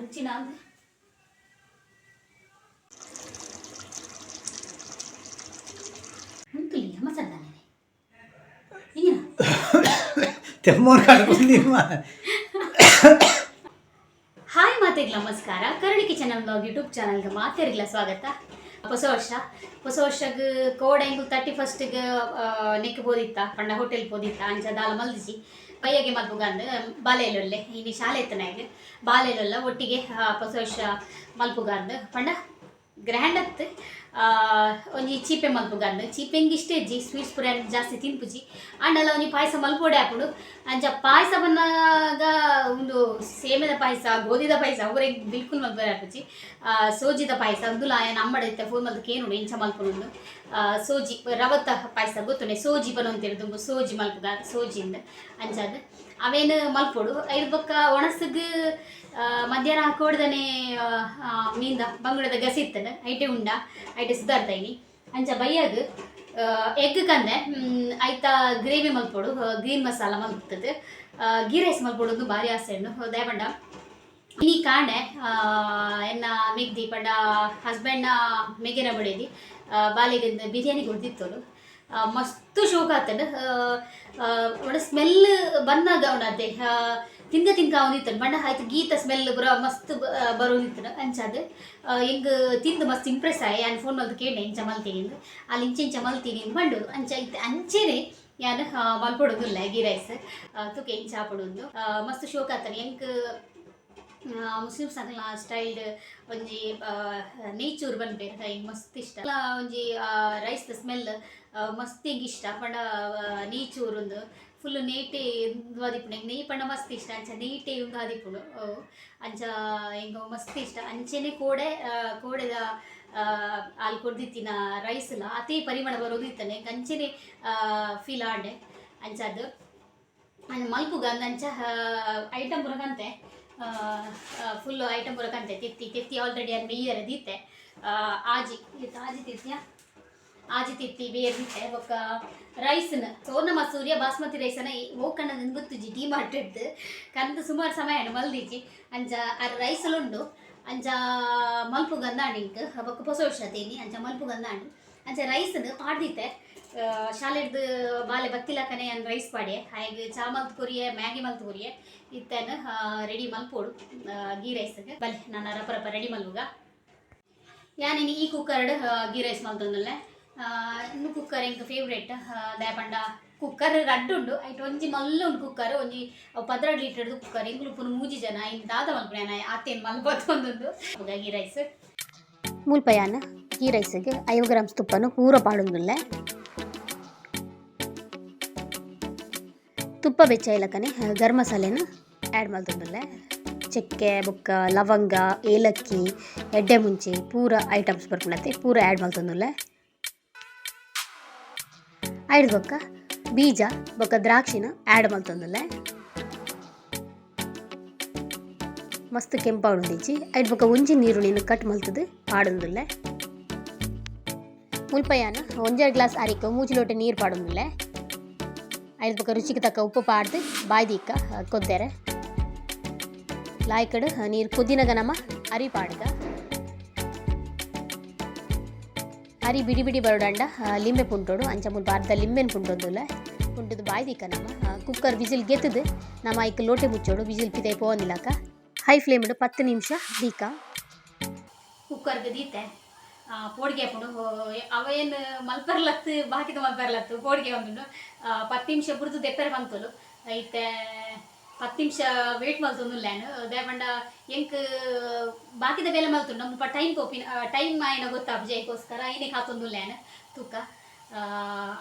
ರುಚಿನ ಉಂತುಲಿ ಮಸಾಲೆ ಇಂಜಿನ. ತೆಮ್ಮೋರ್ ಕಡ್ಕೊಂದಿಮ್ಮ. ಹಾಯ್, ಮಾತೆರ್ಲ ನಮಸ್ಕಾರ. ಕರುಳಿ ಕಿಚನ್ ವ್ಲಾಗ್ ಯೂಟ್ಯೂಬ್ ಚಾನಲ್ಗೆ ಮಾತೆರ್ಲ ಸ್ವಾಗತ. ಹೊಸ ವರ್ಷ, ಹೊಸ ವರ್ಷಗ್ ಕೋಡೆ ಎಂಕುಲು 31ಗೆ ನೆಕ್ ಪೋದಿತ್ತ ಪಂಡ ಹೋಟೆಲ್ ಪೋದಿತ್ತ. ಅಂಚ ದಾಲ ಮಲ್ದಿಜಿ, ಬಯ್ಯಗೆ ಮಲ್ಪುಗಂದು. ಬಾಲೆಲೊಲ್ಲೆ, ಇನಿ ಶಾಲೆ ಇತ್ತನಾಗ ಬಾಲೆಲೊಲ್ಲ ಒಟ್ಟಿಗೆ ಹೊಸ ವರ್ಷ ಮಲ್ಪುಗಂದು ಪಂಡ ಗ್ರ್ಯಾಂಡ್ ಅತ್ತು, ಒಂಜಿ ಚೀಪೆ ಮಲ್ಪುಗಂದು. ಚೀಪೆಂಗೆ ಇಷ್ಟ ಇಜ್ಜಿ, ಸ್ವೀಟ್ಸ್ ಪೂರ ಜಾಸ್ತಿ ತಿನ್ಪುಜಿ. ಆಂಡಲ ಒಂಜಿ ಪಾಯಸ ಮಲ್ಪೊಡೆ ಆಪುಂಡು. ಅಂಚ ಪಾಯಸ ಬನ್ನಾಗ ಒಂದು ಸೇಮೆದ ಪಾಯಸ, ಗೋಧಿದ ಪಾಯಸ ಅವರಿಗೆ ಬಿಲ್ಕುಲ್ ಮಲ್ಪರೆ ಆಪುಜಿ. ಸೋಜಿದ ಪಾಯಸ ಅಂದುಲ ಆಯನ ಅಮ್ಮಡ ಇತ್ತೆ ಫೋನ್ ಮಲ್ತ್ ಕೇನುಡು ಇಂಚ ಮಲ್ಪುನುಂದು. ಸೋಜಿ ರವತ್ತ ಪಾಯಸ ಗೊತ್ತುಂಡೆ, ಸೋಜಿ ಪನೊಂತಿರು ದುಂಬು, ಸೋಜಿ ಮಲ್ಪುಗ ಸೋಜಿಂದ. ಅಂಚಾದ್ ಅವೇನು ಮಲ್ಪೊಡು. ಐದು ಬೊಕ್ಕ ಒಣಸುಗ್ ಮಧ್ಯಾಹ್ನ ಕೋಡ್ದನೆ ಮೀನ್ದ ಬಂಗುಡದ ಗಸಿ ಇತ್ತಂಡ ಐಟೆ ಉಂಡ, ಐಟೆ ಸುಧಾರ್ತೈನಿ. ಅಂಚ ಬಯ್ಯಗ್ ಎಗ್ ಕಂದೆ, ಐತ ಗ್ರೇವಿ ಮಲ್ಪೊಡು, ಗ್ರೀನ್ ಮಸಾಲ ಮಲ್ತದು ಗೀ ರೈಸ್ ಮಲ್ಪೊಡು. ಭಾರಿ ಆಸೆ ಉಂಡು. ದಾಯೆಪಂಡ ಇನಿ ಕಾಂಡೆ ಎನ್ನ ಮೆಗ್ದಿ ಪಂಡ ಹಸ್ಬೆಂಡ್ನ ಮೆಗೆನ ಬಡೇದಿ ಬಾಲೆಗೆ ಬಿರಿಯಾನಿ ಕೊಡ್ದಿತ್ತೋಲು. ಮಸ್ತ್ ಶೋಕ್ ಆತಂಡ್. ಒಣ ಸ್ಮೆಲ್ ಬನ್ನಾಗ ಉಂಡತೆ ತಿಂದ ತಿಂಕ ಒಂದಿತ್ತಂಡು. ಬಣ್ಣ ಆಯ್ತು ಗೀತ ಸ್ಮೆಲ್ ಪೂರ ಮಸ್ತ್ ಬರೋದಿತ್ತು. ಅಂಚಾದ್ ಎಂಗ್ ತಿಂದು ಮಸ್ತ್ ಇಂಪ್ರೆಸ್ ಆಯ್. ಯಾನ್ ಫೋನ್ ಮಲ್ತ್ ಕೇಂಡೆ, ಇಂಚ ಮಲ್ತೀನಿ ಅಲ್ಲಿ, ಇಂಚ ಇಂಚ ಮಲ್ತೀನಿ ಬಂಡು. ಅಂಚ ಇತ್ತೆ ಅಂಚೆನೆ ಯಾನ್ ಮಲ್ಪೊಡುದಿಲ್ಲ ಗೀ ರೈಸ್. ತುಕೆ ಇಂಚ ಆಪೊಡುಂದು. ಮಸ್ತ್ ಶೋಕ್ ಆತನೆ ಎಂಕ್. ಮುಸ್ಲಿಮ್ಸ್ ಅಕಲ್ನ ಸ್ಟೈಲ್ಡ್ ಒಂಜಿ ನೆಯ್ಚೂರು ಪನ್ಪೆರ್, ಎಂಕ್ ಮಸ್ತ್ ಇಷ್ಟ. ಒಂಜಿ ರೈಸ್ ಸ್ಮೆಲ್ ಮಸ್ತ್ ಎಂಕ್ ಇಷ್ಟ. ಪಂಡ ನೆಯ್ಚೂರುಂದು ಫುಲ್ ನೆಯ್ಟೆ ಉಂದು ಆದಿಪ್ಪುಂಡು. ಎಂಕ್ ನೆಯ್ ಪಂಡ ಮಸ್ತ್ ಇಷ್ಟ. ಅಂಚ ನೆಯ್ಟೆ ಉಂದು ಆದಿಪ್ಪುಂಡು. ಅಂಚ ಎಂಕ್ ಮಸ್ತ್ ಇಷ್ಟ. ಅಂಚೆನೆ ಕೋಡೆ ಕೋಡೆದ ಆಲ್ ಕೊಡ್ದಿತ್ತಿನ ರೈಸ್ಲ ಅತೇ ಪರಿಮಳ ಬರೋದಿತ್ತನೆ. ಎಂಕ್ ಅಂಚೆನೆ ಫೀಲ್ ಆಂಡೆ. ಅಂಚಾದ್ ಅಂಚ ಮಲ್ಪುಗ ಅಂಚ ಐಟಮ್ ಪೂರ ಕಂತೆ, ಫುಲ್ ಐಟಮ್ ಪೂರ ಕಂತೆ. ತೆತ್ತಿ ತೆತ್ತಿ ಆಲ್ರೆಡಿ ಅನ್ ಬೇಯರ ದೀತೆ. ಆಜಿ ಇತ್ತು, ಆಜಿ ತಿತ್ತಿಯ, ಆಜಿ ತಿತ್ತಿ ಬೇಯರ್ ದೀತೆ. ಬೊಕ್ಕ ರೈಸ್ನ ಸೋನ ಮಸೂರಿಯ ಬಾಸ್ಮತಿ ರೈಸನ ಓಕಣ್ಣ ಗೊತ್ತುಜಿ. ಡಿ ಮಾರ್ಟ್ ಕಂದು ಸುಮಾರು ಸಮಯ ಮಲ್ದಿಜಿ. ಅಂಚ ಆ ರೈಸಲುಂಡು. ಅಂಚ ಮಲ್ಪುಗಂದಾಂಡ್ ಇಂಕ್. ಬೊಕ್ಕ ಪೊಸ ವರ್ಷ ತೇನಿ, ಅಂಚ ಮಲ್ಪುಗಂದಾಂಡ್. ಅಂಚ ರೈಸ್ನ್ ಪಾಡ್ದಿತ್ತೆ. ಶಾಲೆಡ್ದು ಬಾಲೆ ಬತ್ತಿಲಕನೆ ಯಾನ್ ರೈಸ್ ಪಾಡ್ಯೆ. ಹಾಗೆ ಚಾ ಮಲ್ತ್ ಕೊರಿಯೆ, ಮ್ಯಾಗಿ ಮಲ್ತ್ ಕೊರಿಯೆ. ಇತ್ತೇನು ರೆಡಿ ಮಲ್ಪೋಡು ಗೀ ರೈಸ್ಗೆ. ಬಲೆ, ನಾನು ರಪ ರಪ ರೆಡಿ ಮಲ್ಪುಗ. ಯಾನಿನಿ ಈ ಕುಕ್ಕರ್ಡ್ ಗೀ ರೈಸ್ ಮಲ್ತೊಂದುಲ್ಲೆ. ಇನ್ನು ಕುಕ್ಕರ್ ಎಂಕ್ ಫೇವ್ರೇಟ್. ದಾಯೆಪಂಡ ಕುಕ್ಕರ್ ರಡ್ಡ್ ಉಂಡು. ಐಟ್ ಒಂಜಿ ಮಲ್ಲ ಉಂಡು ಕುಕ್ಕರ್, ಒಂಜಿ ಅವು 12 ಲೀಟರ್ದು ಕುಕ್ಕರ್. ಎಂಕುಲು ಉಪ್ಪುನು ಮೂಜಿ ಜನ. ಇನ್ನು ದಾದ ಮಲ್ಪುನೆ, ಆತೇನು ಮಲ್ಪೊಂದುಂಡು ಗೀ ರೈಸ್. ಮುಲ್ಪಯಾನ ಗೀ ರೈಸ್ಗೆ 50 ಗ್ರಾಮ್ಸ್ ತುಪ್ಪನು ಪೂರ ಪಾಡೊಂದುಲ್ಲೆ. ತುಪ್ಪ ಬೆಚ್ಚ ಇಲಕನೆ ಗರಂ ಮಸಾಲೆನ ಆ್ಯಡ್ ಮಲ್ತೊಂದುಲ್ಲೆ. ಚಕ್ಕೆ ಬೊಕ್ಕ ಲವಂಗ, ಏಲಕ್ಕಿ, ಎಡ್ಡೆ ಮುಂಚಿ ಪೂರ ಐಟಮ್ಸ್ ಬರ್ಪುಂಡತೆ, ಪೂರ ಆ್ಯಡ್ ಮಲ್ತೊಂದುಲ್ಲೆ. ಐಡ್ದ್ ಬೊಕ್ಕ ಬೀಜ ಬೊಕ್ಕ ದ್ರಾಕ್ಷಿನ ಆ್ಯಡ್ ಮಲ್ತೊಂದುಲ್ಲೆ. ಮಸ್ತ್ ಕೆಂಪಾವೊಂದಿಜ್ಜಿ. ಐಡ್ ಬೊಕ್ಕ ಒಂಜಿ ನೀರುಳ್ಳಿನ ಕಟ್ ಮಲ್ತುದು ಪಾಡೊಂದುಲ್ಲೆ. ಮುಲ್ಪಯಾನ ಒಂಜರೆ ಗ್ಲಾಸ್ ಅರಿಕ್ ಮೂಜಿ ಲೋಟೆ ನೀರು ಪಾಡೊಂದುಲ್ಲೆ. ಐಡ್ ಬೊಕ್ಕ ರುಚಿಗೆ ತಕ್ಕ ಉಪ್ಪು ಪಾಡ್ದು ಬಾಯ್ ದೀಕ ಕೊದ್ದೆರೆ. ಲಾಯ್ಕಡ್ ನೀರು ಕುದಿನಗ ನಮ ಅರಿ ಪಾಡ್ಗ. ಅರಿ ಬಿಡಿ ಬಿಡಿ ಬರೋಡಂಡ ಲಿಂಬೆ ಪುಂಟೋಡು. ಅಂಚ ಮುಲ್ಪ ಅರ್ಧ ಲಿಂಬೆನ್ ಪುಂಟೊಂದುಲ್ಲೆ. ಪುಂಟುದು ಬಾಯ್ ದೀಕ ನಮ. ಕುಕ್ಕರ್ ವಿಸಿಲ್ ಗೆತ್ತದು ನಮ ಐಕ್ ಲೋಟೆ ಮುಚ್ಚೋಡು, ವಿಸಿಲ್ ಪಿದೈ ಪೋವಂದಿಲಕ. ಹೈ ಫ್ಲೇಮ್ಡ್ 10 ನಿಮಿಷ ದೀಕ. ಕುಕ್ಕರ್ಗೆ ದೀತೆ. ಪೋಡಿಗೆ ಆಪುಂಡು. ಅವೇನು ಮಲ್ಪರ್ಲತ್ತು, ಬಾಕಿದ ಮಲ್ಪರ್ಲತ್ತು, ಪೋಡಿಗೆ ಒಂದುಂಡು. 10 ನಿಮಿಷ ಬುಡ್ದು ದೆಪ್ಪರೆ ಪಂತೊಲು. ಇತ್ತೆ 10 ನಿಮಿಷ ವೇಟ್ ಮಲ್ತೊಂದುಲ್ಲೆ ಯಾನ್. ದಾಯೆಪಂಡ ಎಂಕ್ ಬಾಕಿದ ಬೇಲೆ ಮಲ್ತುಂಡು ಮುಲ್ಪ ಟೈಮ್ ಪೋಪಿನ, ಟೈಮ್ ಆಯಿನ ಗೊತ್ತಾಪುಜಿ. ಐಕೋಸ್ಕರ ಐನೆ ಕಾತೊಂದುಲ್ಲೆ ಯಾನ್. ತೂಕ,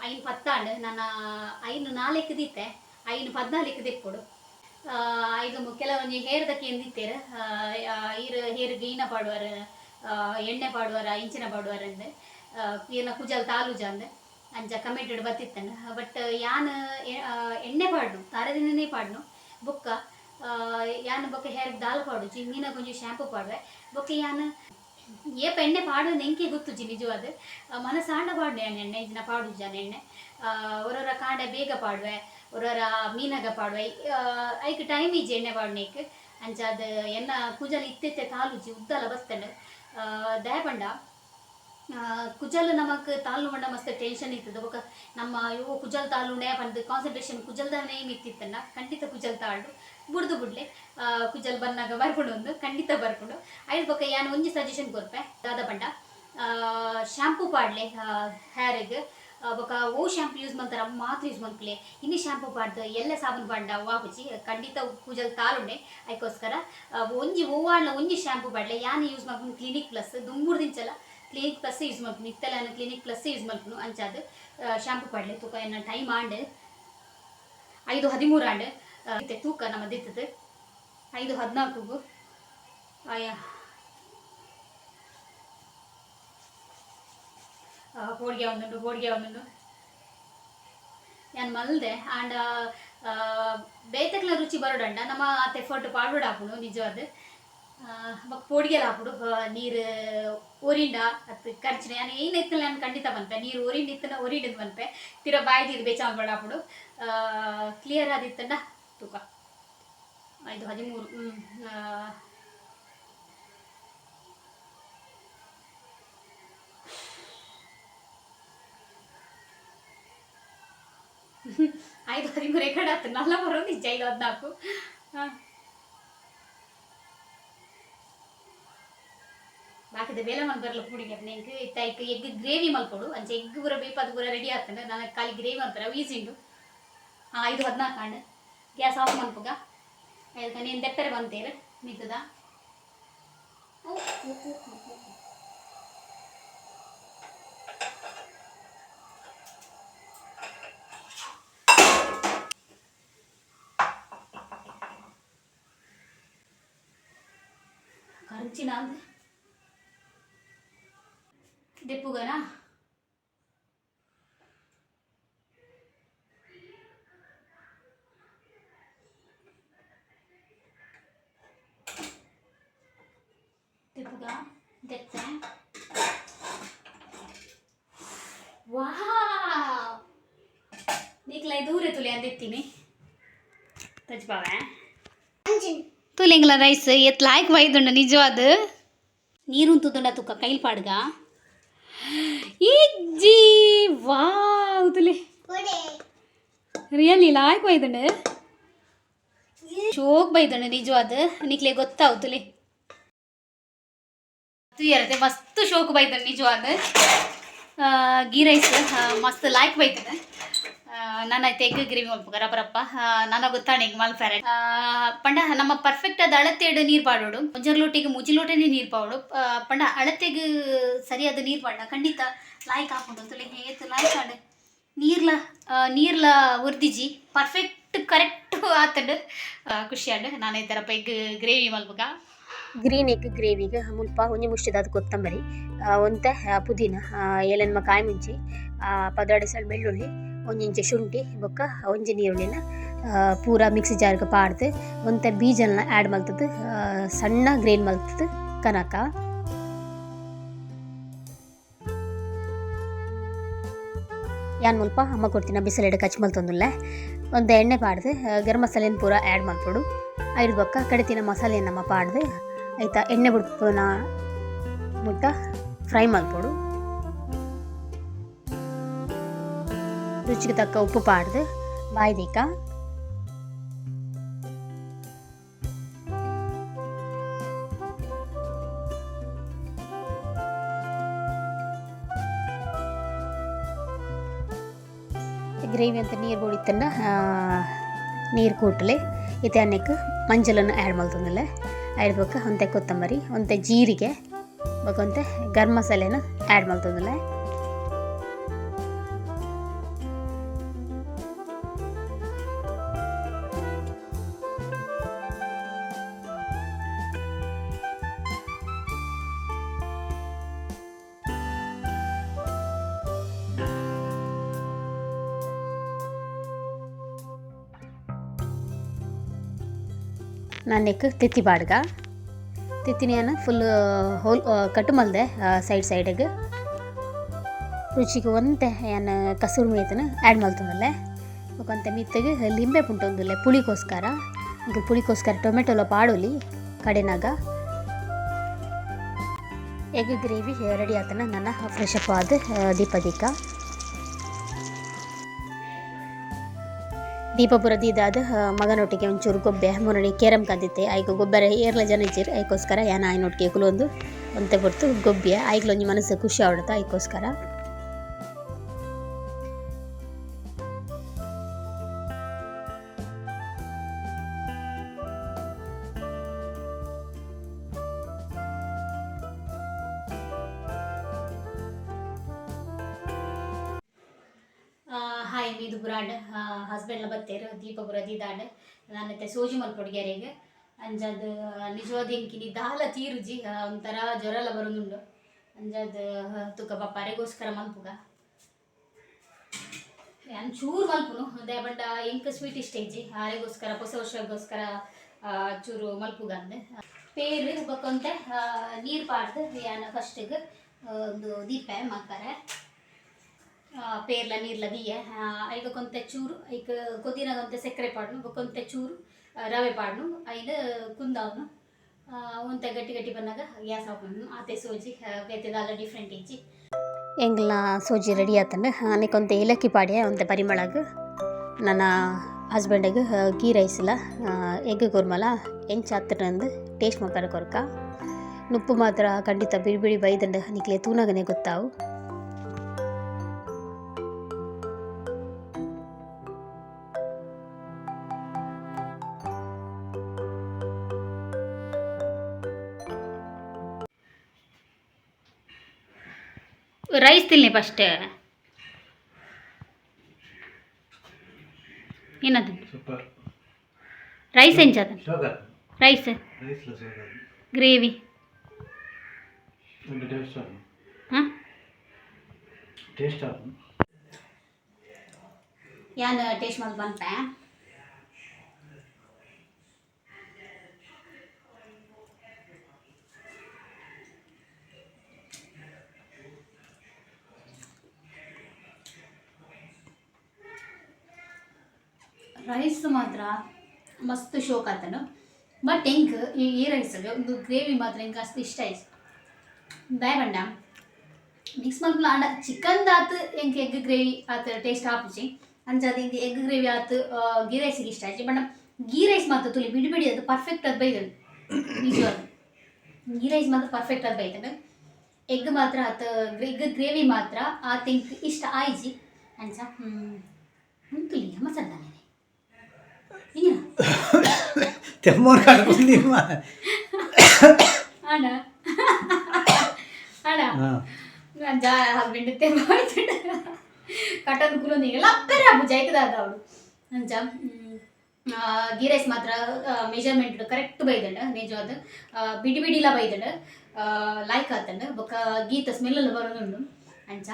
ಐನ್ ಪತ್ತಾಂಡ್. ನನ ಐನ್ ನಾಲೆಕ್ ದೀತೆ, 5:14ಕ್ಕೆ ದೆಪ್ಪೊಡು. ಐದು ಕೆಲವೊಂಜಿ ಹೇರ್ದ ಕೇಂದಿತ್ತೆರ್, ಈರ್ ಹೇರ್ಗ್ ಈನ ಪಾಡುವರ್, ಎಣ್ಣೆ ಪಾಡುವರ, ಇಂಚಿನ ಪಾಡುವರ್ ಅಂದ್, ಈರ್ನ ಕುಜಲ್ ತಾಲೂಜ ಅಂದ್. ಅಂಚ ಕಮೆಂಟೆಡ್ ಬತ್ತಿತ್ತಂಡ್. ಬಟ್ ಯಾನ್ ಎಣ್ಣೆ ಪಾಡ್ನು, ತಾರೆದಿನೇ ಪಾಡ್ನು. ಬೊಕ್ಕ ಯಾನ್ ಬೊಕ್ಕ ಹೇರ್ಗ್ ದಾಲ ಪಾಡುಜಿ. ಮೀನಾಗ ಒಂಜಿ ಶಾಂಪೂ ಪಾಡುವೆ. ಬೊಕ್ಕ ಯಾನ್ ಏಪ ಎಣ್ಣೆ ಪಾಡುವಂದು ಎಂಕೆ ಗೊತ್ತುಜಿ ನಿಜವಾದ್. ಮನಸಾಂಡ ಪಾಡ್ನು ಯಾನ್ ಎಣ್ಣೆ, ಇಜ್ಜಿನ ಪಾಡುಜಿ ಯಾನ್ ಎಣ್ಣೆ. ಒರೊರ ಕಾಂಡೆ ಬೇಗ ಪಾಡುವೆ, ಒರೊರ ಮೀನಾಗ ಪಾಡುವೆ. ಐಕ್ ಟೈಮ್ ಇಜ್ಜಿ ಎಣ್ಣೆ ಪಾಡ್ನೇಕ್. ಅಂಚಾದ್ ಎನ್ನ ಕುಜಲ್ ಇತ್ತೆತ್ತೆ ತಾಲುಜಿ ಉದ್ದಲ ಬತ್ತಂಡ್. ದಾಯೆ ಪಂಡ ಕುಜಲ್ ನಮಕ್ ತಾಲು ಪಂಡ ಮಸ್ತ್ ಟೆನ್ಷನ್ ಇತ್ತದ. ಬೊಕ ನಮ್ಮ ಅಯ್ಯೋ ಕುಜಲ್ ತಾಲುನೆ ಪಂದ್ ಕಾನ್ಸಂಟ್ರೇಷನ್ ಕುಜಲ್ದನೇ ಮಿತ್ತಿತ್ತಂಡ ಖಂಡಿತ ಕುಜಲ್ ತಾಳು ಬುಡ್ದು ಬುಡ್ಲೆ. ಕುಜಲ್ ಬನ್ನಗ ಬರ್ಪುಂಡು ಒಂದು ಖಂಡಿತ ಬರ್ಪುಂಡು. ಐದು ಬೊಕ ಯಾನ್ ಒಂಜಿ ಸಜೆಷನ್ ಕೊರ್ಪೆ ದಾದ ಪಂಡ ಶಾಂಪೂ ಪಾಡ್ಲೆ ಹೇರಿಗೆ. ಬೊಕ ಓ ಶಾಂಪೂ ಯೂಸ್ ಮಲ್ತಾರ ಮಾತ್ರ ಯೂಸ್ ಮಲ್ಪಲೆ. ಇನ್ನಿ ಶಾಂಪೂ ಪಾಡ್ದು ಎಲ್ಲ ಸಾಬೂನು ಪಾಡ್ಡ ವಾಪುಜಿ ಖಂಡಿತ ಕೂಜಲ್ ತಾಲುಂಡೆ. ಅದಕ್ಕೋಸ್ಕರ ಒಂಜಿ ಓವಾಂಡ್ಲ ಒಂಜಿ ಶಾಂಪೂ ಪಾಡ್ಲೆ. ಯಾನ್ ಯೂಸ್ ಮಲ್ಪುನು ಕ್ಲಿನಿಕ್ ಪ್ಲಸ್, ದುಂಬುಡ್ದಿಂಚಲ ಕ್ಲಿನಿಕ್ ಪ್ಲಸ್ ಯೂಸ್ ಮಲ್ಪುನು, ಇತ್ತಲ ಯಾನ್ ಕ್ಲಿನಿಕ್ ಪ್ಲಸ್ ಯೂಸ್ ಮಲ್ಪುನು. ಅಂಚಾದ್ ಶಾಂಪೂ ಪಾಡ್ಲೆ. ತೂಕ ಎನ್ನ ಟೈಮ್ ಆಂಡ್ 5:13 ಆಂಡ್. ಇತ್ತೆ ತೂಕ ನಮ್ಮ ದಿತ್ತದು 5:14ಗೂ. ಆಯ ಪೋಡಿಗೆ ಒಂದುಂಡು, ಪೋಡಿಗೆ ಒಂದುಂಡು. ಯಾನ್ ಮಲ್ದೆ ಆಂಡ ಬೇತೆಕ್ಲ ರುಚಿ ಬರೋಡಂಡ ನಮ್ಮ ಆತ ಎಫರ್ಟ್ ಪಾಡೋಡು ಆಪುಂಡು ನಿಜವಾದ. ಬೊಕ ಪೋಡಿಗೆಲ ಆಪುಂಡು. ನೀರು ಒರಿಂಡ ಅತ್ ಖರ್ಚಿನ ಯಾನ್ ಏನ್ ಇತ್ತಲ್ಲ ನಾನು ಖಂಡಿತ ಪನ್ಪೆ. ನೀರು ಒರಿಂಡ್ ಇತ್ತನ ಒರಿಂಡ್ ಪನ್ಪೆ. ಪಿರ ಬಾಯಿ ದೀದ್ ಬೇಚ ಮಲ್ಪಡ ಆಪುಂಡು. ಕ್ಲಿಯರ್ ಆದಿತ್ತಂಡ ತೂಕ 5:13. 5:13 ಎಕಡೆ ಆತು ನಲ್ಲ ಬರೋದು ನಿಜ 5:14. ಬಾಕಿದ ಬೇಲೆ ಮಲ್ ಬರಲ್ಲ ಪುಡಿಗೆ ಎಂಕ್ ಇತ್ತ ಐಕ್ ಎಗ್ ಗ್ರೇವಿ ಮಲ್ಪೊಡು. ಅಂಚ ಎಗ್ ಪೂರ ಬೇಪಾದ ಪೂರ ರೆಡಿ ಆಗ್ತದೆ. ನಾನು ಖಾಲಿ ಗ್ರೇವಿ ಮಲ್ಪರೆ ಅವು ಈಸಿ ಉಂಡು. 5:14 ಆಂಡ್. Gas off ಮನ್ಪುಗ. ಅದಕ್ಕೆ ನೀನು ದೆಪ್ಪರೆ ಬಂತೇರು ಮಿತ್ತದ. ಕಂಚಿನ ದೆಪ್ಪುಗನಾ ದೆಪ್ಪುಗ ದೆತ್ತೆ. ವಾವ್ ನಿಕ್ಲ ದೂರ ತುಲಿ ಅಂದಿತ್ತೀನಿ ತಜ್ಬಾವೆ ತುಲಿಂಗ್ಲ ರೈಸ್ ಎತ್ ಲಾಯ್ಕ್ ಬೈದುಂಡು ನಿಜವಾದ. ನೀರು ತುದುಂಡ ತುಕ್ಕ ಕೈಲ್ ಪಾಡ್ಗ ಇಜ್ಜಿ. ವಾವ್ ತುಲಿ ರಿಯಲಿ ಲಾಯ್ಕ್ ಬೈದುಂಡು, ಶೋಕ್ ಬೈದುಂಡು ನಿಜವಾದ. ನಿಕ್ಲೆ ಗೊತ್ತಾವು ತುಲಿ ತುಯರತೆ ಮಸ್ತ್ ಶೋಕ್ ಬೈದುಂಡು ನಿಜವಾದ. ಗೀ ರೈಸ್ ಮಸ್ತ್ ಲಾಯ್ಕ್ ಬೈತದೆ. ನಾನು ಐತೆ ಎಗ್ ಗ್ರೇವಿ ಮಲ್ಪುಗ ರಪರಪ್ಪ ನನ್ನ ಗೊತ್ತಾಣೆ ಹಿಂಗೆ ಮಲ್ಪರೆ ಪಂಡ ನಮ್ಮ ಪರ್ಫೆಕ್ಟ್ ಆದ ಅಳತೆಡು ನೀರು ಪಾಡೋಡು. ಒಂಜರ್ ಲೋಟಿಗೆ ಮುಜಿ ಲೋಟನೆ ನೀರು ಪಾಡೋಡು. ಪಂಡ ಅಳತೆಗೆ ಸರಿಯಾದ ನೀರು ಪಾಡ ಖಂಡಿತ ಲಾಯ್ಕ್ ಹಾಕೊಂಡು ತುಲಿ ಏತು ಲಾಯ್ಕ್ ಆಡು. ನೀರ್ಲ ನೀರ್ಲ ಉರ್ದಿಜಿ ಪರ್ಫೆಕ್ಟ್ ಕರೆಕ್ಟ್ ಆತಂಡು. ಖುಷಿ ಆಂಡ್. ನಾನು ಈ ಥರ ಎಗ್ ಗ್ರೇವಿ ಮಲ್ಪುಗ. ಗ್ರೀನ್ ಎಗ್ ಗ್ರೇವಿಗೆ ಮುಲ್ಪ ಒಂಜಿ ಮುಷ್ಟಿದಾದ ಕೊತ್ತಂಬರಿ, ಒಂತೆ ಪುದೀನ, ಏಲೆನ್ಮ ಕಾಯಿ ಮುಂಚಿ, 12 ಸಲ ಬೆಳ್ಳುಳ್ಳಿ, ಒಂಜಿ ಇಂಚೆ ಶುಂಠಿ ಬೊಕ್ಕ ಒಂಜಿ ನೀರುಳ್ಳಿನ ಪೂರ ಮಿಕ್ಸಿ ಜಾರ್ಗ್ ಪಾಡ್ದು ಒಂತೆ ಬೀಜಲ್ನ ಆ್ಯಡ್ ಮಲ್ತದು ಸಣ್ಣ ಗ್ರೈಂಡ್ ಮಲ್ತದು ಕನಕ. ಯಾನ್ ಮುಲ್ಪ ಅಮ್ಮ ಕೊಡ್ತಿನ ಬಿಸಿಲೆಡ್ ಕಚ್ ಮಲ್ತೊಂದುಲ್ಲೆ. ಒಂತೆ ಎಣ್ಣೆ ಪಾಡ್ದು ಗರಂ ಮಸಾಲೆನ್ ಪೂರ ಆ್ಯಡ್ ಮಲ್ಪೊಡು. ಐದು ಬೊಕ್ಕ ಕಡಿತಿನ ಮಸಾಲೆನ್ ನಮ್ಮ ಪಾಡ್ದು ಐತ ಎಣ್ಣೆ ಬುಡ್ಪುನ ಮುಟ್ಟ ಫ್ರೈ ಮಲ್ಪೊಡು. ರುಚಿಗೆ ತಕ್ಕ ಉಪ್ಪು ಪಾಡ್ದು ಬಾಯ್ದೀಕ. ಗ್ರೇವಿ ಅಂತ ನೀರು ಬೋಡಿತ್ತಂಡ ನೀರು ಕೂಟ್ಲೆ ಇತ್ತೆ ಅನ್ನಕ್ಕೆ ಮಂಜಲನ್ನು ಆ್ಯಡ್ ಮಲ್ತೊಂದುಲ್ಲೆ. ಆ್ಯಡ್ ಬೊಕ್ಕ ಒಂತೆ ಕೊತ್ತಂಬರಿ, ಒಂತೆ ಜೀರಿಗೆ ಬೊಕ್ಕ ಒಂತೆ ಗರಂ ಮಸಾಲೆನ ಆ್ಯಡ್ ಮಲ್ತೊಂದುಲ್ಲೆ. ನಾನೆಕ್ ತೆತ್ತಿ ಬಾಡ್ಗ ತೆತ್ತಿನ ಫುಲ್ ಹೋಲ್ ಕಟ್ ಮಲ್ದೆ ಸೈಡ್ ಸೈಡ್ಗೆ. ರುಚಿಗೆ ಒಂತೆ ಯಾನ್ ಕಸೂರಿ ಮೇಥಿನ ಆ್ಯಡ್ ಮಲ್ತೊಂದುಲ್ಲೆ. ಬೊಕ ಒಂತೆ ಮಿತ್ತಗ್ ಲಿಂಬೆ ಪುಂಟೊಂದುಲ್ಲೆ ಪುಳಿಗೋಸ್ಕರ. ಇಂಕ್ ಪುಳಿಕೋಸ್ಕರ ಟೊಮೆಟೊಲ ಪಾಡೊಲಿ ಕಡೆನಾಗ. ಎಗ್ ಗ್ರೇವಿ ರೆಡಿ ಆತನ ನನ್ನ ಫ್ರೆಶ್ ಅಪ್ ಆದ್ ದೀಪ ದೀಕ ದೀಪ ಪೂರ ದೀದಾದ್ ಮಗನೊಟ್ಟಿಗೆ ಒಂಚೂರು ಗೊಬ್ಬೆ. ಮುರಣಿ ಕೇರಂ ಕಂದಿತ್ತೆ, ಐಕ್ ಗೊಬ್ಬರ ಏರ್ಲ ಜನ ಇಜ್ಜೆರ್, ಐಕೋಸ್ಕರ ಯಾನ್ ಆಯನೊಟ್ಟಿಗೆ ಕುಲೊಂದು ಒಂತೆ ಪೊರ್ತು ಗೊಬ್ಬೆ. ಐಕ್ಲ ಒಂಜಿ ಮನಸ್ಸು ಖುಷಿ ಆವಡತ ಐಕೋಸ್ಕರ. ಹಾಯ್, ಮೀದು ಬುರಾಂಡ್, ಹಸ್ಬೆಂಡ್ಲ ಬತ್ತೇರು. ದೀಪ ಪೂರ ದೀದಾಂಡ್. ನಾನತ್ತೆ ಸೋಜಿ ಮಲ್ಪೊಡು ಅಂಜಾದ್. ನಿಜವಾದ ಎಂಕಿನಿ ದಾಲ ತೀರುಜಿ, ಒಂಥರ ಜ್ವರ ಎಲ್ಲ ಬರೋದುಂಡು. ಅಂಜಾದ್ ತುಕ ಪಾಪ ಅರೆಗೋಸ್ಕರ ಮಲ್ಪುಗ. ಯಾನ್ ಚೂರು ಮಲ್ಪುನು ಅದೇ ಬಂಡ ಎಂಕ್ ಸ್ವೀಟ್ ಇಷ್ಟ ಇಜ್ಜಿ. ಅರೆಗೋಸ್ಕರ ಹೊಸ ವರ್ಷಗೋಸ್ಕರ ಚೂರು ಮಲ್ಪುಗ ಅಂದ್. ಪೇರು ಬೊಕ್ಕೊಂತೆ ನೀರು ಪಾಡ್ದು ಯಾನ್ ಫಸ್ಟಿಗೆ ಒಂದು ದೀಪೆ ಮಲ್ಪರೆ. ಪೇರ್ಲ ನೀರ್ಲ ದೀಯೆ. ಐಕ ಕೊಂತೆ ಚೂರು ಐಕ್ ಕೊದಿನಾಗ ಒಂತೆ ಸಕ್ಕರೆ ಪಾಡ್ನು, ಬೊಕ್ಕೊಂತೆ ಚೂರು ರವೆ ಪಾಡ್ನು. ಐನ್ ಕುಂದಾವನು. ಒಂತೆ ಗಟ್ಟಿ ಗಟ್ಟಿ ಬಂದಾಗ ಗ್ಯಾಸ್ ಆಫ್ ಮಲ್ಪುನು. ಆತೆ ಸೋಜಿ, ಬೇತೆ ದಾಲ ಡಿಫ್ರೆಂಟ್ ಇಜ್ಜಿ. ಎಂಗ್ಲ ಸೋಜಿ ರೆಡಿ ಆತಂಡ್. ಅನೆಕೊಂತೆ ಏಲಕ್ಕಿ ಪಾಡ್ಯೆ ಒಂತೆ ಪರಿಮಳಗ್. ನನ್ನ ಹಸ್ಬೆಂಡಿಗೆ ಗೀ ರೈಸ್ಲ ಎಗ್ ಕುರ್ಮಲ ಎಂಚ ಆತ್ಂಡ್ ಟೇಸ್ಟ್ ಮಲ್ಪರೆ ಕೊರ್ಕ. ನುಪ್ಪು ಮಾತ್ರ ಖಂಡಿತ ಬಿಡಿ ಬಿಡಿ ಬೈದಂಡು, ನಿಕ್ಲೆ ತೂನಗನೆ ಗೊತ್ತಾವು. ರೈಸ್ ತಿನ್ನಿ ಫಸ್ಟ್. ಏನದು? ಸೂಪರ್. ರೈಸ್ ಎಂಚದ? ರೈಸ್. ರೈಸ್. ಗ್ರೇವಿ. ಟೇಸ್ಟ್. ಹಾಂ. ಟೇಸ್ಟ್. ಯಾನ್ ಟೇಸ್ಟ್ ಮಲ್ತ್ ಪನ್ಪೆ. ರೈಸ್ ಮಾತ್ರ ಮಸ್ತ್ ಶೋಕ್ ಆತನು. ಬಟ್ ಎಂಕ್ ಈ ಈ ರೈಸ್ ಒಂದು ಗ್ರೇವಿ ಮಾತ್ರ ಎಂಕ್ ಅಷ್ಟು ಇಷ್ಟ ಆಯ್ತು. ದಾಯೆ ಪಂಡ ಮಿಕ್ಸ್ ಮಲ್ಪುನ ಆಂಡ ಚಿಕನ್ ಆತ್ ಎಂಕ್ ಎಗ್ ಗ್ರೇವಿ ಆತ್ ಟೇಸ್ಟ್ ಆಪುಜಿ. ಅಂಚಾದ್ ಎಂಕ್ ಎಗ್ ಗ್ರೇವಿ ಆತ್ ಗೀ ರೈಸ್ಗೆ ಇಷ್ಟ ಆಯ್ತು. ಬಟ್ ಗೀ ರೈಸ್ ಮಾತ್ರ ತುಲಿ ಬಿಡಿ ಬಿಡಿ, ಅದು ಪರ್ಫೆಕ್ಟ್ ಅದು ಬೈದನು. ನಿಜವಾದ ಗೀ ರೈಸ್ ಮಾತ್ರ ಪರ್ಫೆಕ್ಟ್ ಅದು ಬೈದನು. ಎಗ್ ಮಾತ್ರ ಆತ ಎಗ್ ಗ್ರೇವಿ ಮಾತ್ರ ಆತ ಎಂಕ್ ಇಷ್ಟ ಆಯ್ಜಿ. ಅಂಚ ಉಂತುಲಿ ಮಸಾಲೆ ತಾನೆ ಇನ್ನ. ತೆಮ್ಮೋರ್ ಕಟ್ಕೊಂಡು. ಅಣ್ಣ, ಅಣ್ಣ. ಹಾಂ. ನನ್ನ ಹಸ್ಬೆಂಡ್ ಕಟ್ಟೊಂದು ಕುಲೊಂದು ಲಪ್ಪೆರೆ ಆಪುಜಿ ಐಕದಾದ ಅವಳು. ಅಂಚ ಗೀ ರೈಸ್ ಮಾತ್ರ ಮೆಜರ್ಮೆಂಟ್ ಕರೆಕ್ಟ್ ಬೈದಂಡ. ನಿಜವಾದ ಬಿಡಿ ಬಿಡಿಲ ಬೈದಂಡ, ಲೈಕ್ ಆತಂಡ. ಬೊಕ್ಕ ಗೀತ ಸ್ಮೆಲ್ ಎಲ್ಲ ಬರೋದುಂಡು. ಅಂಚ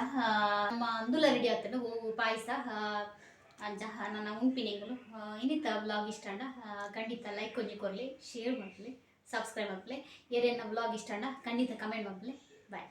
ನಮ್ಮ ಅಂದುಲ ರೆಡಿ ಆಗ್ತಂಡ ಹೂವು ಪಾಯಸ. ಅಂಚ ನನ್ನ ಉಂಪಿನಿಂಗುಲು ಇನ್ನಿತ ವ್ಲಾಗ್ ಇಷ್ಟ ಅಂಡ ಖಂಡಿತ ಲೈಕ್ ಒಂಜಿ ಕೊರ್ಲಿ, ಶೇರ್ ಮಲ್ಪುಲೆ, ಸಬ್ಸ್ಕ್ರೈಬ್ ಮಲ್ಪುಲೆ. ಏರೆನ್ನ ವ್ಲಾಗ್ ಇಷ್ಟ ಅಂಡ ಖಂಡಿತ ಕಮೆಂಟ್ ಮಲ್ಪುಲೆ. ಬಾಯ್.